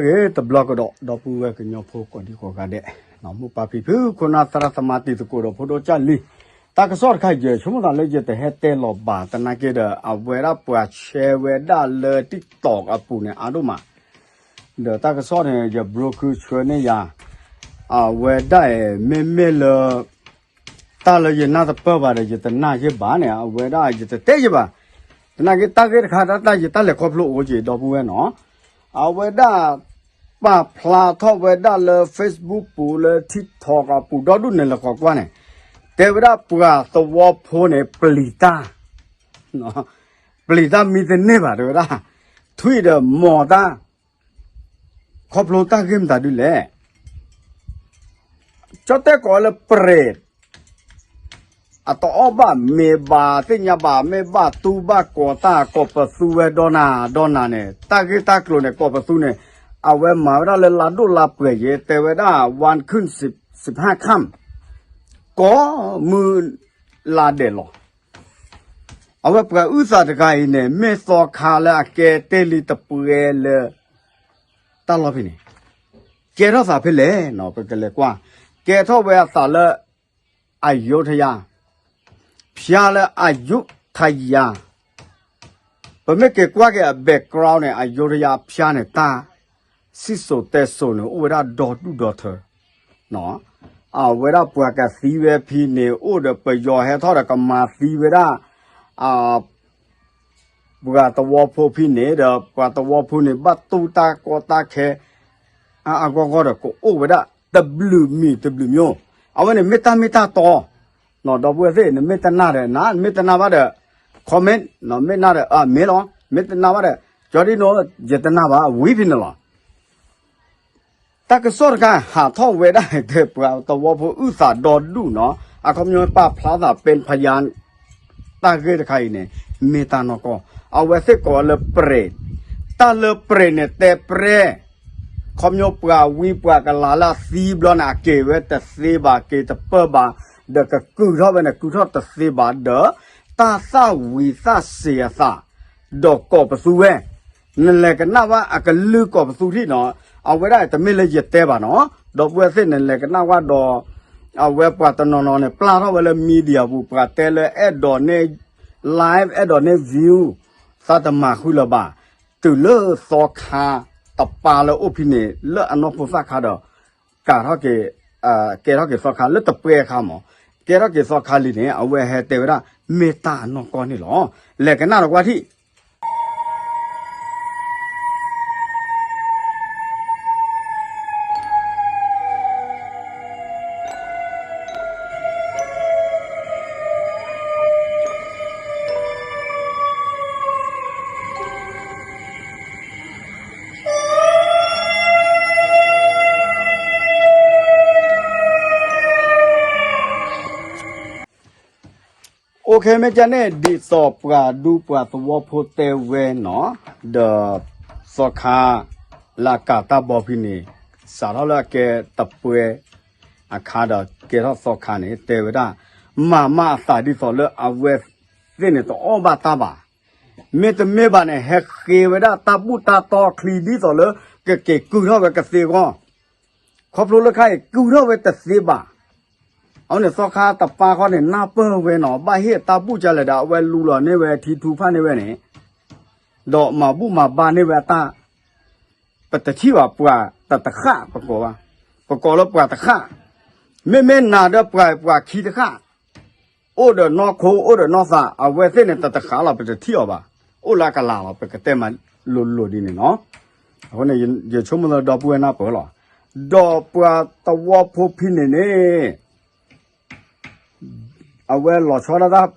ကဲဂ့ၤတဘျီကဒီး ဒီပုၢ်ဝဲၢ်ကညီဖိကိးဒံကိးဂၤဒဲး, မိၢ်ပၢ်ဖံဖု ခိၣ်နၢ်သရၣ်သမါတံၤသကိးဒီးဖိဒိၣ်ကၢ်လံၤ, တၢ်ကစီၣ်တခါယဲၢ် ဆိကမိၣ်သးလၢယတဟဲတဲလီၤဘၣ် သနာ်က့ဒီး အဝဲဒၣ်ပှၤဆဲဝဲဒၣ်လၢ TikTok အပူၤန့ၣ် အါဒိၣ်မး, ဒီးတၢ်ကစီၣ်န့ၣ် ယဘြိၤခုဆှၢန့ၢ်ယၤ, အဝဲဒၣ်အံၤ မ့မ့ၢ်လၢ တၢ်လၢယနၢ်တပၢၢ်ဘၣ်ဒီး ယတနာ်ယဲဘၣ်န့ၣ် အဝဲဒၣ်ယတတဲယဲဘၣ်, သနာ်က့တၢ်ဂ့ၢ်တခါ တၢ်တၢ်ယတၢ်လဲၤခီဖျိအိၣ်က့ၤ ဒီပုၢ်ဝဲၢ်နီၤ, အဝဲဒၣ် ပာ်ဖျါထီၣ်ဝဲဒၣ်လၢ Facebook ပူၤလၢ TikTok အပူၤ ဒီဒူၣ်န့ၣ် လဲၤဃီၤကွၢ်န့ၣ်, တဲဝဲဒၣ်ပှၤသဝီဖိန့ၣ် ပျံၤတၢ်, ပျံၤတၢ်မံတန့ၢ်ဘၣ် တဲဝဲဒၣ်, ထွံၣ်ဒီးမိၢ်တၢ်, ခီဖျိတၢ်ဂ့ၢ်မတၤဒုလဲၣ်, ကၠီတဲကိးလၢ ပြဲး အတအီၣ်ဘၣ်မ့ၤဘၣ်သ့ၣ်ညါဘၣ် မ့ၢ်ဘၣ်တူၢ်ဘၣ်ကီၤတၢ် ကိးပသူဝဲဒီနၤဒီနၤန့ၣ် တၢ်ဂ့ၢ်တၢ်ကျိၤန့ၣ် ကိးပသူန့ၣ် အဝဲမၤဝဲဒၣ်လၢလါဒိၣ်လါပှဲၤယဲ တဲဝဲဒၣ် วันขึ้นสิบ สิบห้าค่ำ ကိးမုၢ်လါဒဲးလီၤ. အဝဲပှၤအုၣ်သးတဂၤအံၤန့ၣ် မ့ၢ်သီခါလၢအကဲတ့ၢ်လံတပှဲၤလၢ တၢ်လီၢ်ဖဲန့ၣ် ကဲထီၣ်သးဖဲလဲၣ်နီၤ ပကလဲၤကွၢ်, ကဲထီၣ်ဝဲအသးလၢ အယုထယၤ, ဖၠါလၢအယုထယၤ, ပမ့ၢ်က့ၤကွၢ်က့ၤအ background န့ၣ် အယုထယၤဖၠါန့ၣ် တၢ်စံၣ်စိၤတဲစိၤန့ၣ် အိၣ်ဝဲဒၣ်ဒီဒူၣ်ဒီထၢ, အဝဲဒၣ်ပှၤကသံဝဲဖဲန့ၣ် အိၣ်ဒီးပယီၤဟဲထီၣ်ဒီးကမၤသံဝဲဒၣ် ပှၤသဝီဖိဖဲန့ၣ်ဒီး ပှၤသဝီဖိန့ၣ် ဘၣ်တူၢ်တၢ်ကီတၢ်ခဲ အါအါဂီၢ်ဂီၢ်ဒီး ကအိၣ်ဝဲဒၣ်တဘျုးမံၤတဘျုးမျိုး, အဝဲန့ၣ်မ့ၢ်တၢ်မ့ၢ်တၢ်တီ, ဒီပုၢ်ဝဲၢ်သ့ၣ် နမ့ၢ်တနာ်ဒီးနၤ နမ့ၢ်တနာ်ဘၣ်ဒီး comment မ့ၢ်နာ်ဒီးအမ့ၢ်လီၤ, မ့ၢ်တနာ်ဘၣ်ဒီး ကၠီဒ်နီၤ ယတနာ်ဘၣ် ဝံၤဖဲန့ၣ်လီၤ. တၢ်ကစီၣ်တခါ ဟးထီၣ်ဝဲဒၣ် တဲပှၤသဝီဖိအုၣ်သးဒီဒူၣ်နီၤ အခီပညီပာ်ဖျါသး ပၢဖယါ တၢ်ဂ့ၢ်တခါအံၤန့ၣ် မ့ၢ်တၢ်နီၢ်ကီၢ် အဝဲသ့ၣ်ကိးလၢပြဲး, တၢ်လၢပြဲးန့ၣ်တဲပြဲး, ခီပညီပှၤဝံပှၤကလၤလၢအသံဘျီန့ၣ် အက့ၤဝဲတသ့ဘၣ် က့ၤတပၢၢ်ဘၣ်, ဒီးကကုၢ်ထီၣ်ဝဲန့ၣ် ကုၢ်ထီၣ်တသ့ဘၣ်ဒီး တၢ်သၣ်ဝံၤသၣ်စ့ၤအသး ဒီးကိးပသူဝဲ, နလဲၤကနၣ်ဘၣ်အကလုၢ်ကိးပသူထံၣ်နီၤ, အဝဲဒၣ်တမ့ၢ်လၢယတဲဘၣ်နီၤ, ဒီပုၢ်ဝဲၢ်သ့ၣ်နလဲၤကနၣ်ဝဲဒီး အဝဲပှၤတနီၤနီၤန့ၣ် ပျၢ်ထီၣ်ဝဲလၢ media ပူၤ ပှၤတဲလၢအဲၣ်ဒိးန့ၢ် live အဲၣ်ဒိးန့ၢ် view သးတမၤဃုာ်လၢၤဘၣ်, တုၤလၢသီခါတပၢ်လၢအိၣ်ဖဲန့ၣ် လၢအနီၢ်ဖိသၣ်ခါဒီး ကးထီၣ်က့ၤ ကဲထီၣ်က့ၤသီခါလၢတပှဲၤအခါမး, ကဲထီၣ်က့ၤသီခါလံန့ၣ် အဝဲဟဲတဲဝဲဒၣ် မ့ၢ်တၢ်အနီၢ်ကီၢ်န့ၣ်လီၤ. လဲၤကနၣ်ဒီးကွၢ်ထံၣ် OK မ့ၢ်ကန့ၣ် ဒ်သိးပှၤဒူပှၤသဝီဖိတဲဝဲနီၤ, ဒီးသီခါ လၢအကၤတၢ်ဘီဖဲန့ၣ် စးထီၣ်လၢအကဲတပှဲၤအခါဒီးကဲထီၣ်သီခါန့ၣ် တဲဝဲဒၣ် မၤမၢအသးဒ်သိးလၢအဝဲသ့ၣ်န့ၣ် တအီၣ်ဘၣ်တၢ်ဘၣ်, မ့တမ့ၢ်ဘၣ်န့ၣ် ဟဲဃ့ဝဲဒၣ်တၢ်ဘူၣ်တၢ်တီချံဒ်သိးလၢ ကက့ၤကုၢ်ထီၣ်ဝဲကသ့အဂီၢ်, ခီဖျိလၢခါအံၤ ကုၢ်ထီၣ်ဝဲတသ့ဘၣ်. အဝဲန့ၣ်သီခါတပၢ်ဃီန့ၣ် နၢ်ပၢၢ်ဝဲနီၤ ဘၣ်ဟ့ၣ်တၢ်ဘူၣ်ကလဲၣ်ဒီး အဝဲလူလီၤန့ၢ်ဝဲထံထူဖၣ်န့ၢ်ဝဲန့ၣ်, ဒီးမၤဘူၣ်မၤဘါန့ၢ်ဝဲအတၢ်, ပတထံၣ်ဘၣ်ပှၤတတဃၣ်ပကိးဘၣ်, ပကိးလၢပှၤတဃၣ်, မ့မ့ၢ်နၤဒီးပှၤပှၤခံတဃၣ် အိၣ်ဒီးနီၢ်ခိအိၣ်ဒီးနီၢ်သး အဝဲသ့ၣ်န့ၣ်တတဃၣ်လီၤ ပတထံၣ်အီၤဘၣ်, အိၣ်လၢအကလၤလီၤ ပကတဲမးလိၤလိၤဒ်န့ၣ်နီၤ, အဃိန့ၣ် ယဆိကမိၣ်လၢဒီပုၢ်ဝဲၢ်နၢ်ပၢၢ်လီၤ, ဒီးပှၤသဝီဖိဖဲန့ၣ်န့ၣ် အဝဲလီၤဆီဒၣ်တၢ်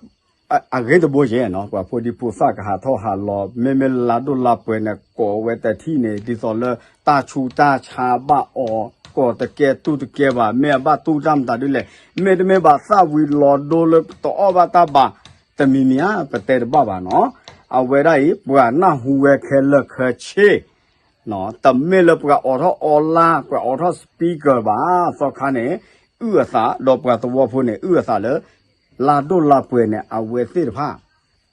အဂ့ၢ်တဘိယဲၢ်နီၤ ပှၤဖိဒံဖိသၣ်ကဟးထီၣ်ဟးလီၤ မ့မ့ၢ်လါဒိၣ်လါပှဲၤန့ၣ် ကိးဝဲတထံၣ်န့ၣ် ဒ်သိးလၢ တၢ်ဆူးတၢ်ဆါဘၣ်အီၤ ကိးတကဲတူၢ်တကဲဘၣ် မ့ၢ်အဘၣ်တူၢ်တၢ်မတၤဒ်လဲၣ် မ့တမ့ၢ်ဘၣ်သၣ်ဝံၤလီၤဒိလၢတအီၣ်ဘၣ်တၢ်ဘၣ် တမံၤမံၤဧါ ပတဲတဘၣ်ဘၣ်နီၤ အဝဲဒၣ်အံၤ ပှၤနၢ်ဟူဝဲခဲလၢာ်ခဲဆ့ တမ့ၢ်လၢပှၤအိးထီၣ်အီလါ ပှၤအိးထီၣ် speaker ဘၣ် သီခါန့ၣ် အုၣ်အသး ဒီးပှၤသဝီဖိန့ၣ် အုၣ်အသးလၢ လါဒိၣ်လါပှဲၤန့ၣ် အဝဲသ့ၣ်တဖၣ်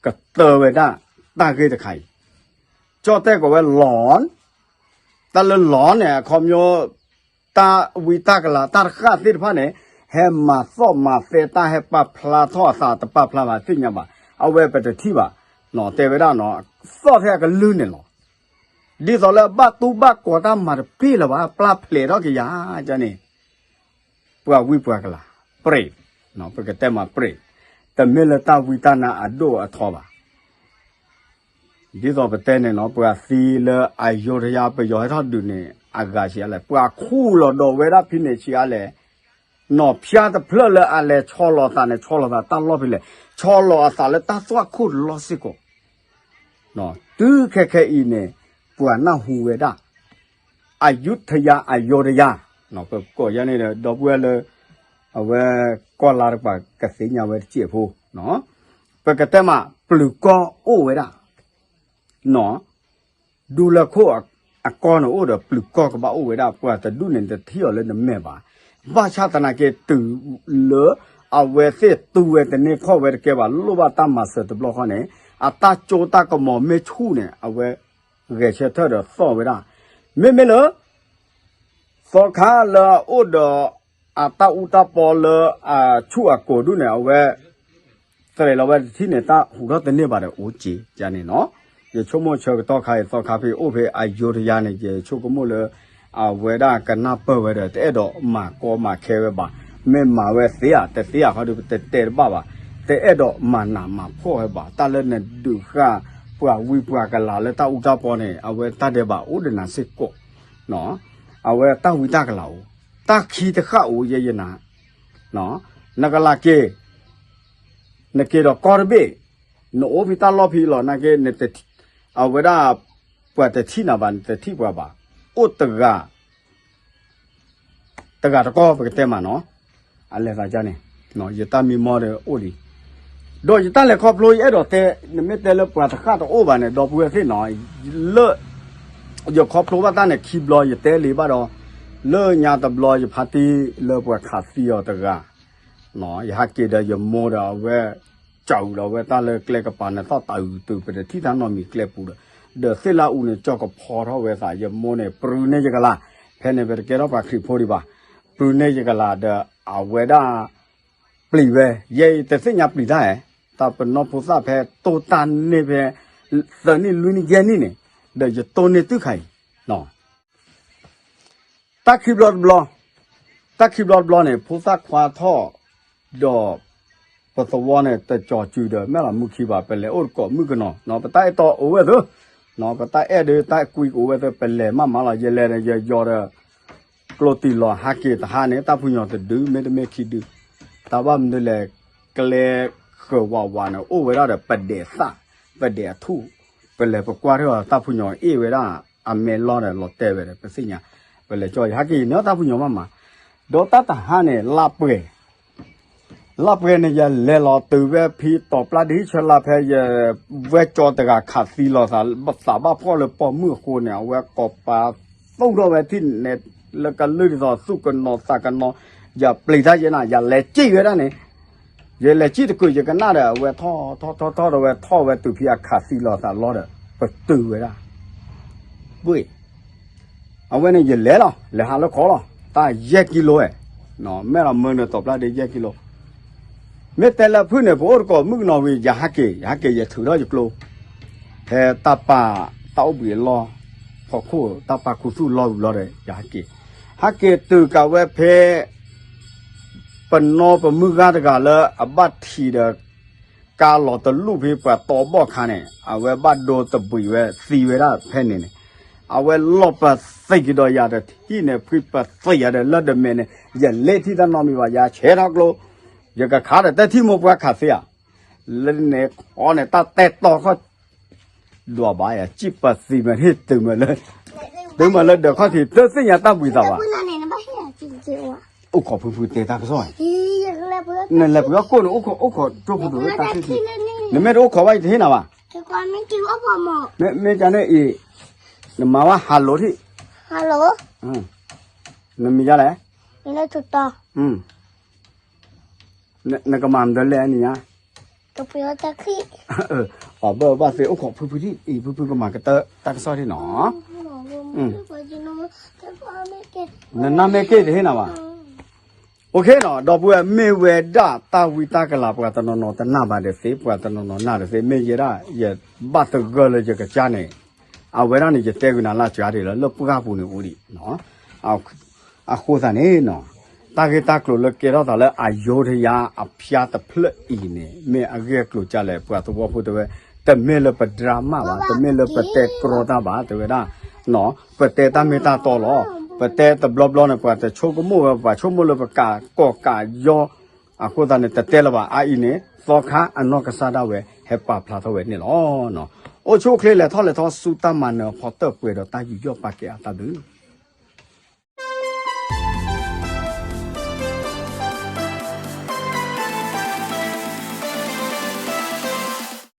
ကတၢၢ်ဝဲဒၣ် တၢ်ဂ့ၢ်တခါအံၤ ကၠီၣ်တဲၣ်ကိးဝဲလီၤ တၢ်လၢလီၤန့ၣ် အခီပညီ တၢ်ဝံတၢ်ကလၤတၢ်တဃၣ်သ့ၣ်တဖၣ်န့ၣ် ဟဲမၤသီၣ်မၤသဲတၢ် ဟဲပာ်ဖျါထီၣ်အသး တပာ်ဖျါဘၣ်သ့ၣ်ညါဘၣ်, အဝဲပတထံၣ်ဘၣ်, တဲဝဲဒၣ်နီၤ, သီၣ်ထဲအကလုၢ်န့ၣ်လီၤ. ဒ်သိးလၢဘၣ်တူၢ်ဘၣ်ကီၤတၢ်မၤတပ့ၢ်လၢၤဘၣ် ပျၢ်ဖျဲးထီၣ်က့ၤယၤန့ၣ် ပှၤဝံပှၤကလၤ ပြ့း, ပကတဲမးပြ့း, တမ့ၢ်လၢတၢ်ဝံတၢ်နါအဒိၣ်အထီဘၣ်. ဒ်သိးပတဲန့ၣ်နီၤ ပှၤသံလၢအယိၤတယါ ပယီၤဟဲထီၣ်ဒုးန့ၣ် အဂၤဆံးအါလဲၣ်, ပှၤခူၣ်လီၤဒီးဝဲဒၣ်ဖဲန့ၣ်ဆံးအါလဲၣ်, နီၢ်ဖၠါတဖျၢၣ်လၢအလဲၤဆီလီၤအသးန့ၣ် ဆီလီၤသးတၢ်လီၢ်ဖဲလဲၣ်, ဆီလီၤအသးလၢတၢ်သွၣ်ခိၣ်တလီၢ်စ့ၢ်ကီး တုၤခဲခဲအံၤန့ၣ် ပှၤနၢ်ဟူဝဲဒၣ် အယုထယါ အယိၤတယါ, ပကိးယၤန့ၣ်ဒီပုၢ်ဝဲၢ်လၢ အဝဲကီၢ်လါတကပၤကသ့ၣ်ညါဝဲတစဲးဖိ, ပကတဲမး ပျုၤကီၢ်အိၣ်ဝဲဒၣ်, ဒူလၢခိၣ်အကီၢ်န့ၣ်အိၣ်ဒီးပျုၤကီၢ်ကဘၣ်အိၣ်ဝဲဒၣ် ပှၤတဒူၣ်န့ၣ် နတထံၣ်အီၤလၢနမဲာ်ဘၣ်. ဘၣ်ဆၣ်သနာ်က့ တုၤလၢအဝဲသ့ၣ်တူၢ်ဝဲတန့ၢ်ခီၣ်ဝဲတကဲဘၣ် လိၣ်ဘၣ်တၢ်မၤစၢၤတဘျီဃီန့ၣ် အတၢ်ကၠိတၢ်ကမီၤမ့ၢ်ဆူၣ်န့ၣ် အဝဲဂဲၤဆၢထၢၣ်ဒီးသီၣ်ဝဲဒၣ်. မ့မ့ၢ်လၢ သီခါလၢအအိၣ်ဒီးအတၢ်အူတၢ်ပီလၢအဆူၣ်အကိာ်ဒူၣ်န့ၣ် အဝဲ သရဲးလီၤဝဲတထံၣ်န့ၣ် တၢ်ဟူးထီၣ်တန့ၢ်ဘၣ်ဒီးအိၣ်က့ၤယၤန့ၣ်နီၤ. ယဆိကမိၣ်ဆၢကတီၢ်ခါအံၤ သီခါဖဲအိၣ်ဖဲအယိၤတယါန့ၣ် ယဆိကမိၣ်လၢ အဝဲဒၣ်ကနၢ်ပၢၢ်ဝဲဒီး တအဲၣ်ဒိးမၤကီမၤခဲဝဲဘၣ်. မ့ၢ်မၤဝဲသ့ဧါ တသ့ဧါခီဒီး ပတတဲတဘၣ်ဘၣ်. တအဲၣ်ဒိးမၤနးမၤဖှီၣ်ဝဲဘၣ်. တၢ်လၢနဒုးဃာ်ပှၤဝံပှၤကလၤလၢတၢ်အူတၢ်ပီန့ၣ် အဝဲတၢ်ဒဲးဘးအိၣ်ဒီးနၤစ့ၢ်ကီး အဝဲတၢ်ဝံတၢ်ကလၤအိၣ်, တၢ်ခံတဃၣ်အိၣ်ယဲယနၤ, နကလၤက့ၤ, နက့ၤဒီးကီၢ်တဘ့ၣ်, နအိၣ်ဖဲတၢ်လီၢ်ဖဲလီၤ နာ်က့ အဝဲဒၣ် ပှၤတထံၣ်နၤဘၣ် နတထံၣ်ပှၤဘၣ်, အိၣ်တဂၤ တဂၤတကီၢ် ပကတဲမးနီၤ, အလဲၤသးန့ၣ်, ယတၢ်မံမီၢ်ဒီးအိၣ်လံ. ဒီးယတၢ်လဲၤခီဖျိ ယအဲၣ်ဒိးတဲ နမ့ၢ်တဲလၢပှၤတဃၣ်တအိၣ်ဘၣ်န့ၣ် ဒီပုၢ်ဝဲၢ်သ့ၣ်နီၤ, လၢ ယခီဖျိဘၣ်တၢ်န့ၣ်ခံဘျီ ယတဲလံဘၣ်ဒီး, လၢညါတဘျီ ယဖါတံၢ်လၢပှၤခးသံအီၤတဂၤ, ယဟးက့ၤဒီးယမိၢ်ဒီးအဝဲ ကၠီၤအုးလီၤဝဲတၢ်လၢကျဲကပၤန့ၣ် သီၣ်တၢ်အုးတုၤ ပတထံၣ်တၢ်နီတမံၤကျဲပူၤဒီး, ဒီးသ့ၣ်လၢအူန့ၣ် ကၠီကဖီထီၣ်ဝဲသး ယမိၢ်န့ၣ် ပြူန့ၢ်ယကလၤ, ဖဲန့ၣ် ပတကဲထီၣ်ပှၤခရံာ်ဖိဒံးဘၣ်, ပြူန့ၢ်ယကလၤဒီး အဝဲဒၣ် ပျံၤဝဲ, ယဲအံၤတသ့ၣ်ညါပျံၤတၢ်ဧါ, တၢ်ပနီၢ်ဖိသၣ်ဖဲတိၢ်တၢ်န့ၢ်ဖဲ သၢနံၣ်လွံၢ်နံၣ်ယဲၢ်နံၣ်န့ၣ်, ဒီးယတိၢ်န့ၢ်တုၤခါအံၤ တၢ်ခံဘျီတဘျီ, တၢ်ခံဘျီတဘျီန့ၣ် ဖိသၣ်ခွါထီၣ်, ဒီး ပသဝီန့ၣ် တကၠီၤစုၤဒီး မဲၢ်လီၤမုၢ်ခံဘၣ် ပလဲၤအိၣ်တကိးမုၣ်ကနီၤ, ပတၢ်အဲၣ်တီအိၣ်ဝဲသ့, ပတၢ်အဲၣ်ဒုး တၢ်ကွံကအိၣ်ဝဲသ့ ပလဲၤမးမးလီၤ ယလဲၤဒီးယယီၤဒီး ကျိတံၢ်လီၤဟးက့ၤတဟါန့ၣ် တၢ်ဖုညိၣ်တဒု မ့တမ့ၢ်ခံဒု, တၢ်ဘၣ်မနုၤလဲၣ် ကျဲဃၢၤဝးဝးန့ၣ် အိၣ်ဝဲဒၣ်ဒီး ပဒဲးသၣ်, ပဒဲးအထူၣ်, ပလဲၤပကွၢ်ထီၣ်တၢ်ဖုညိၣ်အ့ၣ်ဝဲဒၣ် အမဲာ်လီၤဒီးလီၤတဲာ်ဝဲဒီး ပသ့ၣ်ညါ, ပလဲၤကၠီယဟဲက့ၤန့ၣ်တၢ်ဖုညိၣ်မးမး, ဒီးတၢ်တဟါန့ၣ် လါပှဲၤ လါပှဲၤန့ၣ် ယလဲၤလီၤတုၤဝဲဖဲတီၤပျၢ်ဒ့ဟံၣ်ဆၢလါဖဲ ယဝဲၢ်ကၠီတဂၤခးသံလီၤသး သးဘၣ်ဖှီၣ်လၢပိာ်မုၣ်အဃိန့ၣ် အဝဲကိးပာ်သူၣ်ထီၣ်ဝဲထံၣ်န့ၣ် လၢကလုၢ်ဒ်သိးသူၣ်ကနိးသးကနိး, ယပျံၤတၢ်ယဲနၤ ယလဲၤစံၣ်ဝဲဒၣ်န့ၣ်, ယလဲၤစံၣ်တကုာ်ယကနၣ်ဒီး အဝဲထီၣ်ထီၣ်ထီၣ်ဒီးဝဲထီၣ်ဝဲတုၤဖဲအခးသံလီၤသးလီၤဒီး ပတုာ်ဝဲဒၣ် ဘှ့ၣ် အဝဲန့ၣ်ယလဲၤလီၤ လဲၤဟးလၢခီလီၤ တၢ်ယဲၢ်ကံလိဧဲ, မဲၢ်လီၤမၢနုာ်တီၤပျၢ်ဒ့ယဲၢ်ကံလိ, မ့ၢ်တဲလၢဖုၣ်န့ၣ် ပအိၣ်တကိးမုၣ်ကနီၤဝံၤ ယဟးက့ၤ ယဟးက့ၤယထုးထီၣ်ယကျိ, ဖဲတၢ်ပာ်တၢ်အိၣ်ဘှံးအလီၢ်, ဖီခိၣ် တၢ်ပာ်ခူသူၣ်လီၢ်ဝံၤလီၤဒီး ယဟးက့ၤ, ဟးက့ၤတုၤကးဝဲဖဲ ပနီၢ်ပမုၢ်ဂၤတဂၤလၢအဘၣ်ထံးဒီး ကါလီၤတလူၢ်ဖဲပှၤတီဘီၣ်ခါန့ၣ် အဝဲဘၣ်ဒိတဘှံးဝဲသံဝဲဒၣ်ဖဲန့ၣ်န့ၣ်, အဝဲလီၤပသံးကဒီးယၤတထံၣ်န့ၣ် ဖုပသံးယၤဒီးလၢဒမဲာ်န့ၣ် ယလဲၤထံၣ်တၢ်နီတမံၤဘၣ် ယဆဲးထီၣ်ကျိ, ယကခးဒီးတထံၣ်မိၢ်ပှၢ်ခးသ့ဧါ, လၢန့ၣ်ခီန့ၣ် တၢ်တဲတီခီၣ် ဒွးဘၣ်ယၤ စံၣ်ပသံးမ့ၢ်ဟ့ၣ်တုၤမ့ၢ်လၢ တုၤမ့ၢ်လၢဒၢးခီၣ်ထံး တသ့ၣ်ညါတၢ်ဘှံးသးဘၣ်, အိၣ်ခိးဖုဖုတဲတၢ်ကစီၣ်, နလဲၤပှ့ၤအီၣ်ကိၣ်န့ၣ် အိၣ်ခိး အိၣ်ခိးကၠိဖုဖုတၢ်သ့ၣ်သ့ၣ်, နမ့ၢ်တအိၣ်ခိးဘၣ်ယတဟ့ၣ်နၤဘၣ်, မ့ၢ်ကန့ၣ်အံၤ, နမၤဝဲဟးလိာ်ထံၣ်, နမံၤယါလဲၣ်, နကမၤမတၤလဲၣ်နံၤညါ, ပှၤဘၣ်ဘၣ်သ့ၣ်အိၣ်ခိးဖုဖုထံၣ်အံၤ ဖုဖုကမၤကတၢၢ်တၢ်ကစီၣ်ထံၣ်နီၤ နနၢ်မဲာ်က့ၣ်တဟ့ၣ်နၤဘၣ်. အိၣ်ခ့နီၤ ဒီပုၢ်ဝဲၢ် မ့ၢ်ဝဲဒၣ်တၢ်ဝံတၢ်ကလၤ ပှၤတနီၤနီၤတနာ်ဘၣ်ဒီးသ့, ပှၤတနီၤနီၤနာ်ဒီးသ့, မ့ၢ်ယဲဒၣ် ယဘၣ်သဂၢၢ်လၢယကစၢ်န့ၣ်, အဝဲဒၣ်န့ၣ် ယတဲဂုာ်နၤလၢစှၤဒံးလၢ လၢပှၢ်ပူၤန့ၣ်အိၣ်ဒံး အဃိသတးန့ၣ်နီၤ, တၢ်ဂ့ၢ်တၢ်ကျိၤလၢကဲထီၣ်သးလၢအယိဒယါအဖၠါတဖျၢၣ်အံၤန့ၣ် မ့ၢ်အဂ့ၢ်အကျိၤကလဲၣ် ပှၤသဝီဖိတဲဝဲ, တမ့ၢ်လၢပဒြါမၣ်ဘၣ်, တမ့ၢ်လၢပတဲကြီတၢ်ဘၣ်, တဲဝဲဒၣ် ပတဲတၢ်မ့ၢ်တၢ်တီလီၤ. ပတဲတဘျီဘျီန့ၣ် ပှၤတဆိကမိၣ်ဝဲ, ပှၤဆိကမိၣ်လၢပကးကီၢ်ကးယီ, အဃိသတးန့ၣ် တတဲလၢၤဘၣ်. အအံၤန့ၣ် သီခါအနီၢ်ကစၢ်ဒၣ်ဝဲ ဟဲပာ်ဖျါထီၣ်ဝဲန့ၣ်လီၤ. အိၣ်ဆူၣ်အိၣ်ချ့ လဲၤထီၣ်လဲၤထီဆူတၢ်မၤနၢၤအဖီတၢၣ်ပှဲၤဒီးတၢ်ယူးယီၣ်ပာ်ကဲအတၢ်ဘျုး